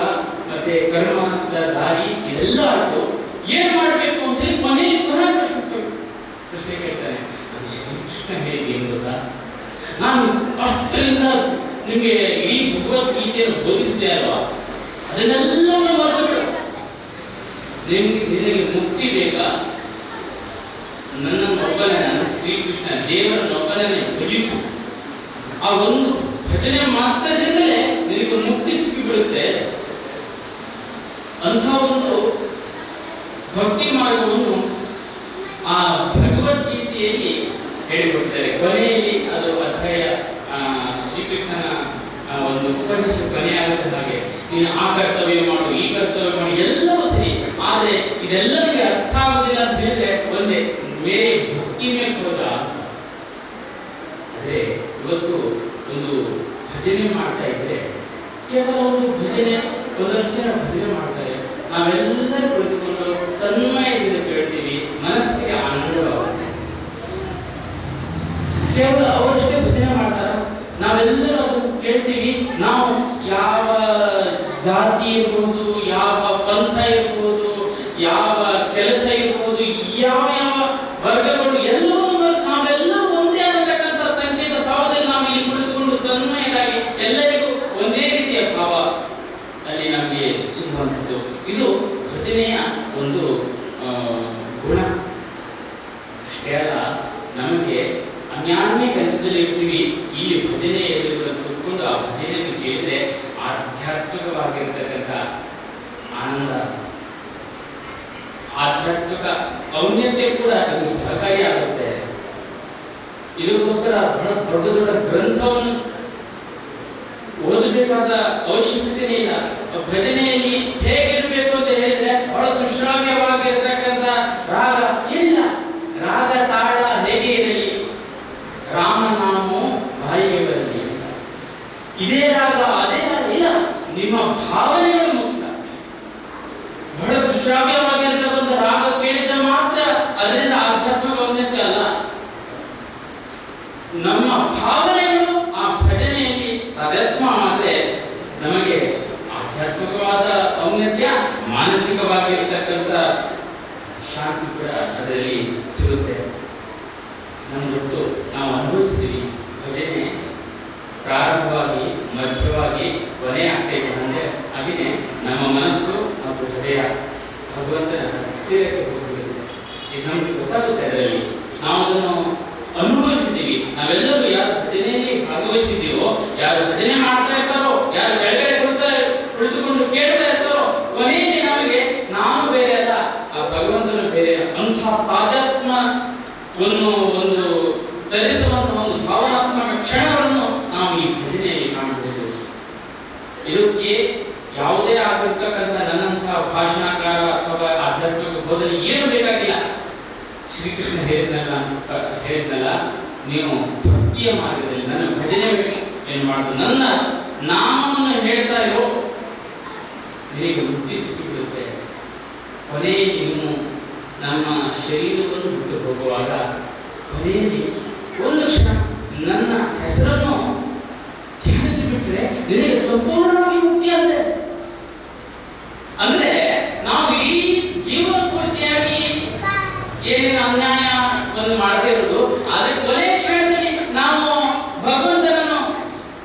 ಮತ್ತೆ ಕರ್ಮದ ದಾರಿ ಇದೆಲ್ಲ ಆಯ್ತು, ಏನ್ ಮಾಡಬೇಕು ಅಂತ ಹೇಳಿ ಕೊನೆಗೆ ಪುನಃ ಪ್ರಶ್ನೆ ಕೇಳ್ತಾನೆ. ಅದು ಶ್ರೀಕೃಷ್ಣ ಹೇಳಿದೆ ಏನು ಗೊತ್ತಾ, ನಾನು ಅಷ್ಟರಿಂದ ನಿಮಗೆ ಇಡೀ ಭಗವದ್ಗೀತೆಯನ್ನು ಬೋಧಿಸಿದೆ ಅಲ್ವಾ, ಅದನ್ನೆಲ್ಲವನ್ನು ಮರೆತು ಬಿಡು. ನಿಮ್ಗೆ ನಿನಗೆ ಮುಕ್ತಿ ಬೇಕಾ, ನನ್ನನ್ನೊಬ್ಬನೇ, ನಾನು ಶ್ರೀಕೃಷ್ಣ ದೇವರನ್ನೊಬ್ಬನೇ ಭಜಿಸು, ಆ ಒಂದು ಭಜನೆ ಮಾತ್ರದಿಂದಲೇ ನಿನಗೆ ಮುಕ್ತಿ ಸಿಕ್ಕಿಬಿಡುತ್ತೆ ಅಂಥ ಒಂದು ಭಕ್ತಿ ಮಾರ್ಗವನ್ನು ಆ ಭಗವದ್ಗೀತೆಯಲ್ಲಿ ಹೇಳಿಕೊಡ್ತಾರೆ. ಕೊನೆಯಲ್ಲಿ ಅದು ಅಧ್ಯಾಯ ಶ್ರೀಕೃಷ್ಣನ ಒಂದು ಉಪದೇಶ ಕೊನೆಯಾದ ಹಾಗೆ, ನೀನು ಆ ಕರ್ತವ್ಯ ಮಾಡು, ಈ ಕರ್ತವ್ಯ ಮಾಡು, ಎಲ್ಲವೂ ಸರಿ, ಆದರೆ ಇದೆಲ್ಲ ನಿನಗೆ ಅರ್ಥ ಆಗೋದಿಲ್ಲ ಅಂತ ಹೇಳಿದ್ರೆ ಒಂದೇ ಬೇರೆ ಭಕ್ತಿ ಮೇಲೆ ಹೋದ. ಅದೇ ಇವತ್ತು ಒಂದು ಭಜನೆ ಮಾಡ್ತಾ ಇದ್ರೆ ಕೇವಲ ಒಂದು ಭಜನೆ, ಒಂದಷ್ಟು ಜನ ಭಜನೆ ಮಾಡ್ತಾರೆ, ನಾವೆಲ್ಲರೂ ಕುಳಿತುಕೊಂಡು ತನ್ಮಯದಿಂದ ಕೇಳ್ತೀವಿ, ಮನಸ್ಸಿಗೆ ಆನಂದವಾಗುತ್ತೆ. ಕೇವಲ ಅವರಷ್ಟೇ ಭಜನೆ ಮಾಡ್ತಾರ? ನಾವೆಲ್ಲರೂ ಅದನ್ನು ಕೇಳ್ತೀವಿ. ನಾವು ಯಾವ ಜಾತಿ ಇರ್ಬೋದು, ಯಾವ ಪಂಥ ಇರ್ಬೋದು, ಯಾವ ಕೆಲಸ ಇರ್ಬೋದು, ಯಾವ ಯಾವ ವರ್ಗಗಳು ಎಲ್ಲವೂ ನಾವೆಲ್ಲರೂ ಒಂದೇ ಅನ್ನತಕ್ಕಂಥ ಸಂಕೇತ ಭಾವದಲ್ಲಿ ನಾವು ಇಲ್ಲಿ ಕುಳಿತುಕೊಂಡು ತನ್ಮಯರಾಗಿ ಎಲ್ಲರಿಗೂ ಒಂದೇ ರೀತಿಯ ಭಾವ ಅಲ್ಲಿ ನಮಗೆ ಸಿಗುವಂಥದ್ದು. ಇದು ಭಜನೆಯ ಒಂದು ಗುಣ. ಅಷ್ಟೇ ಅಲ್ಲ, ನಮಗೆ ಅನ್ಯಾನ್ಯ ಕೆಲಸದಲ್ಲಿ ಇರ್ತೀವಿ, ಇಲ್ಲಿ ಭಜನೆ ಎದುರುಗಳು ಕೂತ್ಕೊಂಡು ಆ ಭಜನೆಯನ್ನು ಕೇಳಿದ್ರೆ ಆಧ್ಯಾತ್ಮಿಕವಾಗಿರ್ತಕ್ಕಂಥ ಆನಂದ, ಆಧ್ಯಾತ್ಮಿಕ ಔನ್ನತ್ಯ ಕೂಡ ಇದು ಸಹಕಾರಿಯಾಗುತ್ತೆ. ಇದಕ್ಕೋಸ್ಕರ ಬಹಳ ದೊಡ್ಡ ದೊಡ್ಡ ಗ್ರಂಥವನ್ನು ಓದಬೇಕಾದ ಅವಶ್ಯಕತೆಯೇ ಇಲ್ಲ. ಭಜನೆಯಲ್ಲಿ ಹೇಗಿರಬೇಕು ಅಂತ ಹೇಳಿದ್ರೆ ಬಹಳ ಸುಶ್ರಾವ್ಯವಾಗಿರ್ತಕ್ಕಂಥ ರಾಗ ಇಲ್ಲ, ರಾಗ ತಾಳ ಹೇಗೆ ಇರಲಿ, ರಾಮನಾಮೋ ಬಾಯಿಗೆ ಬರಲಿ, ಇದೇ ರಾಗ ಅದೇ ರಾಗ ಇಲ್ಲ, ನಿಮ್ಮ ಭಾವನೆಗಳು ಮುಖ್ಯ. ಬಹಳ ಸುಶ್ರಾವ್ಯವಾಗಿರ್ತಕ್ಕಂಥ ರಾಗ ಕೇಳಿದ್ರೆ ಮಾತ್ರ ಅದರಿಂದ ಆಧ್ಯಾತ್ಮಿಕ ಔನ್ನತ್ಯ ಅಲ್ಲ, ನಮ್ಮ ಭಾವನೆಗಳು ಆ ಭಜನೆಯಲ್ಲಿ ತಾದಾತ್ಮ್ಯ ಆದರೆ ನಮಗೆ ಆಧ್ಯಾತ್ಮಿಕವಾದ ಔನ್ನತ್ಯ, ಮಾನಸಿಕವಾಗಿರ್ತಕ್ಕಂಥ ಶಾಂತಿ ಕೂಡ ಅದರಲ್ಲಿ ಸಿಗುತ್ತೆ. ನಮ್ಗೆ ಗೊತ್ತು, ನಾವು ಅನುಭವಿಸಿದ್ದೀವಿ. ಭಜನೆ ಪ್ರಾರಂಭವಾಗಿ ಮಧ್ಯವಾಗಿ ಕೊನೆ ಆಗ್ತೈತೆ ಅಂದರೆ ಹಾಗೆಯೇ ನಮ್ಮ ಮನಸ್ಸು ಮತ್ತು ಹೃದಯ ಭಗವಂತನ ಹತ್ತಿರಕ್ಕೆ ಹೋಗಿಬಿಡುತ್ತೆ. ಇದು ನಮ್ಗೆ ಗೊತ್ತಾಗುತ್ತೆ. ಅದರಲ್ಲಿ ನಾವು ಅದನ್ನು ಅನುಭವಿಸಿದ್ದೀವಿ. ನಾವೆಲ್ಲರೂ ಯಾರು ಭಜನೆಯಲ್ಲಿ ಭಾಗವಹಿಸಿದ್ದೀವೋ, ಯಾರು ಭಜನೆ ಮಾಡ್ತಾ ಇರ್ತಾರೋ, ಯಾರು ಕೆಳಗಡೆ ಕುಳಿತುಕೊಂಡು ಕೇಳ್ತಾ ಇರ್ತಾರೋ, ಕೊನೆಯಲ್ಲಿ ನಮಗೆ ನಾನು ಬೇರೆ ಅಲ್ಲ, ಆ ಭಗವಂತನು ಬೇರೆ ಅಂಥ ತಾದಾತ್ಮ್ಯವನ್ನು ಒಂದು ತರಿಸುವಂತಹ ಒಂದು ಭಾವನಾತ್ಮಕ ಕ್ಷಣಗಳನ್ನು ನಾವು ಈ ಭಜನೆಯಲ್ಲಿ ಕಾಣಬಹುದು. ಇದಕ್ಕೆ ಯಾವುದೇ ಆಗಿರ್ತಕ್ಕಂಥ ನನ್ನಂತಹ ಭಾಷಣಕಾರ ಅಥವಾ ಆಧ್ಯಾತ್ಮಿಕ ಬೋಧನೆ ಏನು ಬೇಕಾಗಿಲ್ಲ. ಶ್ರೀಕೃಷ್ಣ ಹೇಳಿದ್ನಲ್ಲ, ನೀವು ಭಕ್ತಿಯ ಮಾರ್ಗದಲ್ಲಿ ನನ್ನ ಭಜನೆ ಏನು ಮಾಡುದು, ನನ್ನ ನಾಮವನ್ನು ಹೇಳ್ತಾ ಇರೋ, ನಿನಗೆ ಮುಕ್ತಿ ಸಿಕ್ಕಿಬಿಡುತ್ತೆ. ಕೊನೆಯಲ್ಲಿ ನೀವು ನಮ್ಮ ಶರೀರವನ್ನು ಬಿಟ್ಟು ಹೋಗುವಾಗ ಕೊನೆಯಲ್ಲಿ ಒಂದು ಕ್ಷಣ ನನ್ನ ಹೆಸರನ್ನು ಧ್ಯಾನಿಸಿಬಿಟ್ರೆ ನಿನಗೆ ಸಂಪೂರ್ಣವಾಗಿ ಮುಕ್ತಿ ಅಂತೆ. ಅಂದ್ರೆ ನಾವು ಈ ಜೀವನ ಪೂರ್ತಿಯಾಗಿ ಏನೇನು ಅನ್ಯಾಯವನ್ನು ಮಾಡದೇ ಇರೋದು, ಆದ್ರೆ ಕೊನೆ ಕ್ಷಣದಲ್ಲಿ ನಾವು ಭಗವಂತನನ್ನು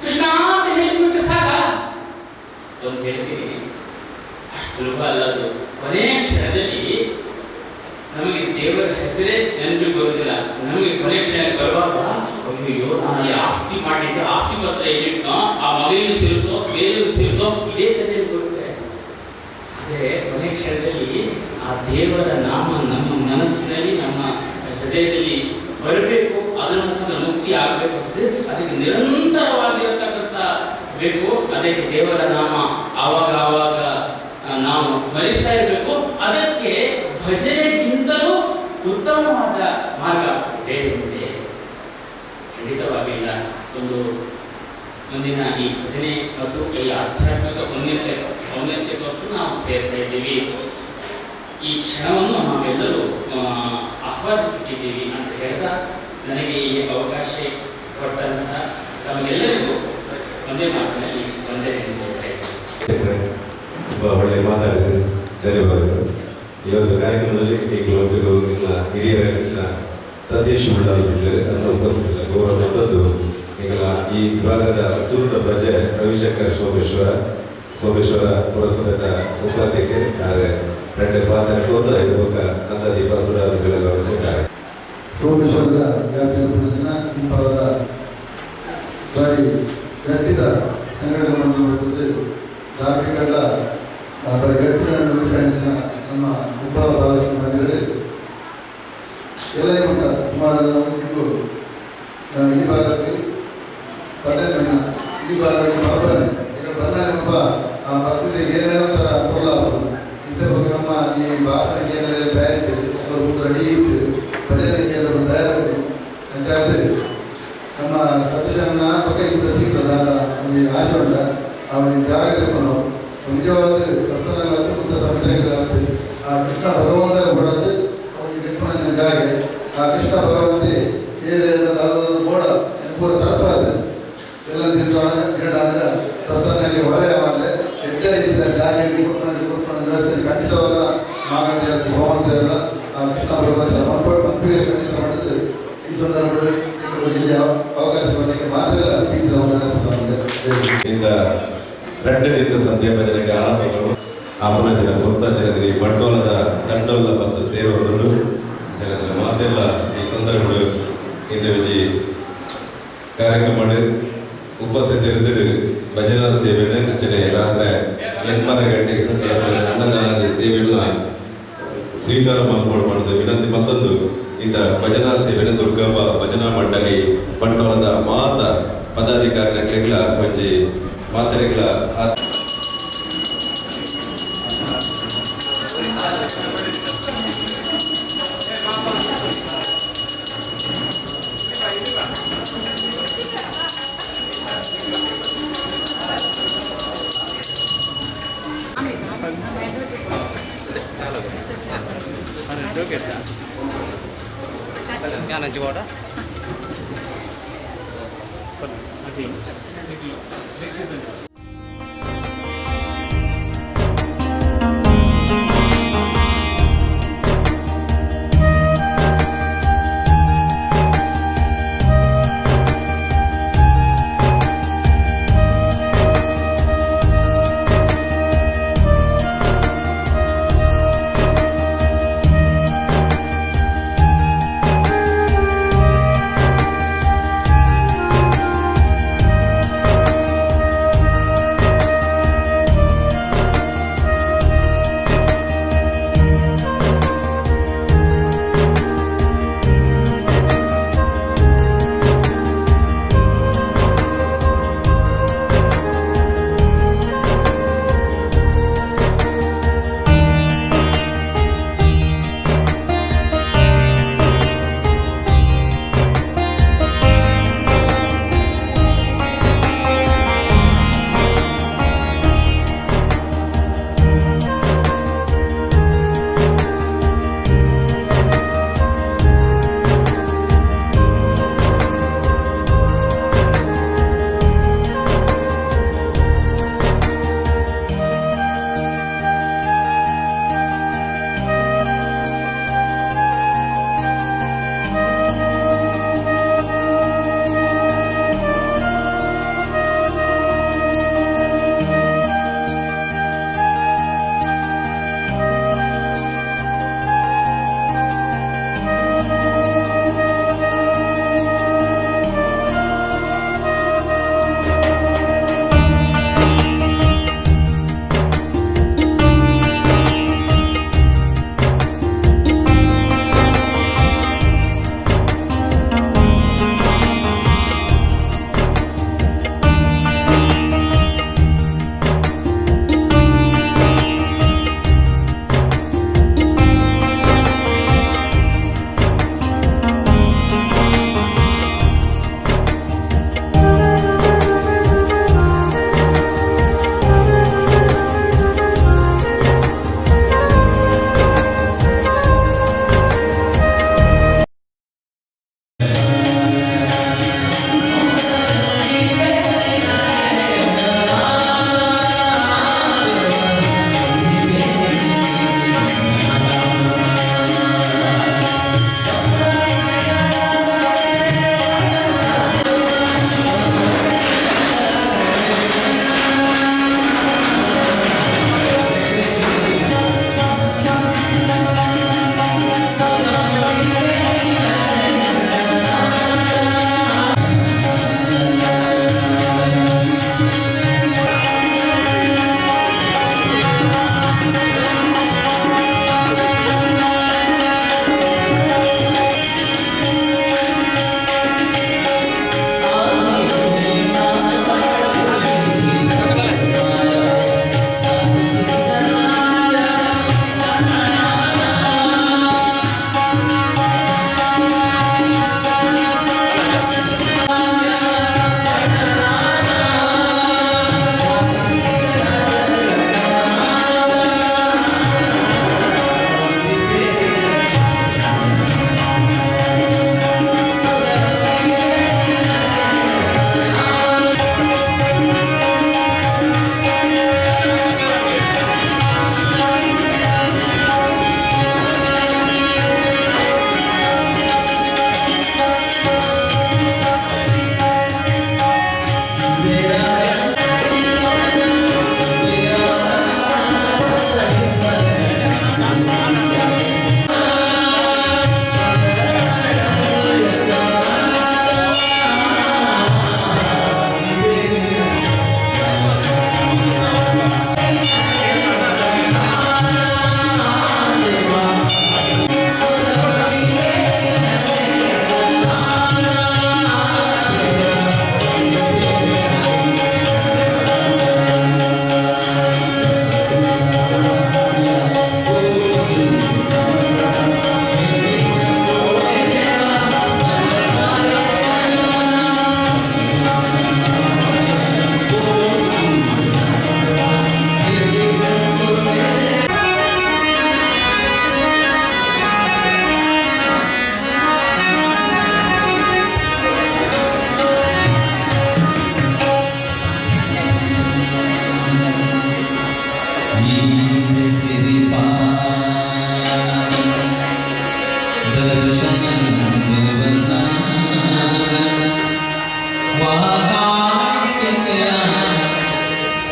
ಕೃಷ್ಣ ಅಂತ ಹೇಳಿದ್ಬಿಟ್ಟು ಸಾಕ. ಒಂದು ಹೇಳ್ತೀನಿ, ಅಷ್ಟು ಸುಲಭ ಅಲ್ಲ ಅದು. ಕೊನೆಯ ಕ್ಷಣದಲ್ಲಿ ನಮಗೆ ದೇವರ ಹೆಸರೇ ನೆನಪಿಗೆ ಬರುವುದಿಲ್ಲ. ನಮಗೆ ಕೊನೆ ಕ್ಷಣಕ್ಕೆ ಬರುವಾಗ ಅಯ್ಯೋ ನಾನು ಅಲ್ಲಿ ಆಸ್ತಿ ಮಾಡಿದ್ದೆ, ಆಸ್ತಿ ಪತ್ರ ಎಲ್ಲಿಟ್ಟೋ, ಆ ಮಗನಿಗೂ ಸೇರುತ್ತೋ ಬೇರೆಯೂ ಸೇರುತ್ತೋ, ಇದೇ ತಲೆಯಲ್ಲಿ ಬರುತ್ತೆ. ಆದರೆ ಕೊನೆ ಕ್ಷಣದಲ್ಲಿ ಆ ದೇವರ ನಾಮ ನಮ್ಮ ಮನಸ್ಸಿನಲ್ಲಿ ನಮ್ಮ ಹೃದಯದಲ್ಲಿ ಬರಬೇಕು, ಅದರ ಮುಖಾಂತರ ಮುಕ್ತಿ ಆಗಬೇಕು ಅಂತಂದ್ರೆ ಅದಕ್ಕೆ ನಿರಂತರವಾಗಿರತಕ್ಕಂಥ ಬೇಕು. ಅದಕ್ಕೆ ದೇವರ ನಾಮ ಆವಾಗ ಆವಾಗ ನಾವು ಸ್ಮರಿಸ್ತಾ ಇರಬೇಕು. ಅದಕ್ಕೆ ಭಜನೆಗಿಂತಲೂ ಉತ್ತಮವಾದ ಮಾರ್ಗ ಬೇರೆ ಉಂಟೆ? ಖಂಡಿತವಾಗಿಲ್ಲ. ಒಂದು ಮುಂದಿನ ಈ ಭಜನೆ ಮತ್ತು ಈ ಆಧ್ಯಾತ್ಮಿಕ ಔನ್ನತ್ಯಕ್ಕೋಸ್ಕರ ನಾವು ಸೇರ್ತಾ ಇದ್ದೀವಿ. ಈ ಕ್ಷಣವನ್ನು ನಾವೆಲ್ಲರೂ ಆಸ್ವಾದಿಸುತ್ತಿದ್ದೀವಿ ಅಂತ ಹೇಳ್ತಾ ನನಗೆ ಈ ಅವಕಾಶ ಕೊಟ್ಟಂತಹ ತಮಗೆಲ್ಲರಿಗೂ ಒಂದೇ ಮಾತಿನಲ್ಲಿ ವಂದನೆ ಸಲ್ಲಿಸ್ತಾ ಇದ್ದೀನಿ. ತುಂಬ ಒಳ್ಳೆ ಮಾತಾಡಿದೆ, ಧನ್ಯವಾದಗಳು. ಈ ಒಂದು ಕಾರ್ಯಕ್ರಮದಲ್ಲಿ ಈಗಲೂ ನಿಮ್ಮ ಹಿರಿಯರ ನೆಚ್ಚಿನ ಸತೀಶ್ ಉಳ್ಳಾಲ್ ಅನ್ನು ಉಪಸ್ಥಿತ ಗೌರವ ಮತ್ತೊಂದು ಎಂಗಳ ಈ ವಿಭಾಗದ ಸುರುತ ಪ್ರಜೆ ರವಿಶಂಕರ್ ಸೋಮೇಶ್ವರ ಸೋಮೇಶ್ವರ ಪುರಸಭೆಯ ಉಪಾಧ್ಯಕ್ಷರು ಆದರೆ ರೆಡ್ಡಿ ಪಾತ್ರ ಬೊಕ್ಕ ನಂದದಿ ಬಸವರಾಜ ಬೆಳಗಾವಿ. ಸೋಮೇಶ್ವರದ ವ್ಯಾಪಿನ ಪ್ರದರ್ಶನ ಹಿಂಭಾಗದ ಬಾರಿ ಗಟ್ಟಿದ ಸಂಘಟನೆ ಬರ್ತದೆ. ಧಾರ್ಮಿಕಗಳ ಬಾರಿ ಗಟ್ಟಿದ ಪಯಣಿಸಿದ ನಮ್ಮ ಉಪ್ಪಾಲ ಬಾಲಕೃಷ್ಣ ಮಂದಿರದಲ್ಲಿ ಎಲ್ಲರಿಗೂ ಉಂಟ ಸುಮಾರು ಇದು ಈ ಭಾಗಕ್ಕೆ 15 ದಿನ ಈ ಭಾಗಕ್ಕೆ ಬರ್ತಾನೆ. ಈಗ ಬಂದಾಗ ಒಬ್ಬ ಆ ಭಕ್ತರಿಗೆ ಏನೇನೋ ಥರ ಪೊರ್ಲಾಪುಂಡು. ಇಂಥ ಬಗ್ಗೆ ನಮ್ಮ ಈ ಭಾಷಣಕ್ಕೆ ಏನೆಲ್ಲ ತಯಾರಿಸ್ತೇವೆ, ಅಥವಾ ರೆಡಿ ಇರ್ತೇವೆ, ಭಜನೆಗೆ ಎಲ್ಲ ತಯಾರಾಗ್ತೇವೆ. ಅಂಚಾದ್ರೆ ನಮ್ಮ ಸತೀಶನ ಪಕ್ಕ ಇಷ್ಟ ತಿಂತಲ್ಲ ಒಂದು ಆಶೆ ಉಂಟ ಅವನಿಗೆ ಜಾಗೃತಿ ನಾವು ನಿಜವಾದ ಸತ್ಸಂಗ ಮತ್ತು ಸಮುದಾಯಗಳಾಗ್ತದೆ. ಆ ಕೃಷ್ಣ ಭಗವಂತ ಕೊಡೋದು ಅವನಿಗೆ ನೆನಪಿನ ಜಾಗೆ. ಆ ಕೃಷ್ಣ ಭಗವಂತೆ ಏನೇನು ಬೋಡ ಪೂರ ತಲುಪಾದ ಎಲ್ಲ ಭಕ್ತರಿಗೆ ಹೊರೆ ಆವಂದೆ ಎಡ್ಡೆ ರೀತಿಯ ಜಾಗೆಯಲ್ಲಿ ಕೊಟ್ಟರೆ ಕೊಟ್ಟರೆ ವ್ಯವಸ್ಥೆ ಖಂಡಿತವಾದ ಮಾಗಂಡಿಯ ಸೋಮಂತೆಲ್ಲ ಕೃಷ್ಣ ಭಗವಂತ ಮನ್ಪು ಖಂಡಿತ ಮಾಡಿದ್ದು. ಈ ಸಂದರ್ಭದಲ್ಲಿ ಇಲ್ಲಿ ಅವಕಾಶ ಮಾಡಲಿಕ್ಕೆ ಮಾತ್ರ ಸ್ವಾಮಿ. ಇಂದ ರಡ್ಡನಿಂದ ಸಂಧ್ಯಾ ಭಜನೆಗೆ ಆರಂಭಗಳು ಆಪನ ಜನ ಕೊತ್ತ ಜನದ್ರಿ ಬಂಡೋಲದ ತಂಡೋಲ ಮತ್ತು ಸೇವಕರು ಜನರ ಮಾತೆಲ್ಲ ಈ ಸಂದರ್ಭಗಳು ಇಂದ ವಿಜಿ ಕಾರ್ಯಕ್ರಮ ಉಪಸ್ಥಿತರಿದ್ದರು. ಭಜನಾ ಸೇವೆಯನ್ನು ಅಂಚನೆ ರಾತ್ರಿ 8 ಗಂಟೆಗೆ ಸಂಧ್ಯಾ ಭಜನೆ ಅನ್ನದಾನದ ಸೇವೆಗಳನ್ನ ಸ್ವೀಕಾರ ಮಾಡ್ಕೊಂಡು ಮಾಡೋದು ವಿನಂತಿ. ಮತ್ತೊಂದು ಇಂಥ ಭಜನಾ ಸೇವೆಯನ್ನು ದುರ್ಗಾಂಬ ಭಜನಾ ಮಂಡಳಿ ಬಂಟ್ವಾಳದ ಮಾತ ಪದಾಧಿಕಾರಿಗಳ ಒಂಜಿ ಮಾತೆರೆಗಳ. ದೀಕ್ಷಿತ.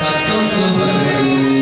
ಕತ್ತೊಂದು ಬರಡು.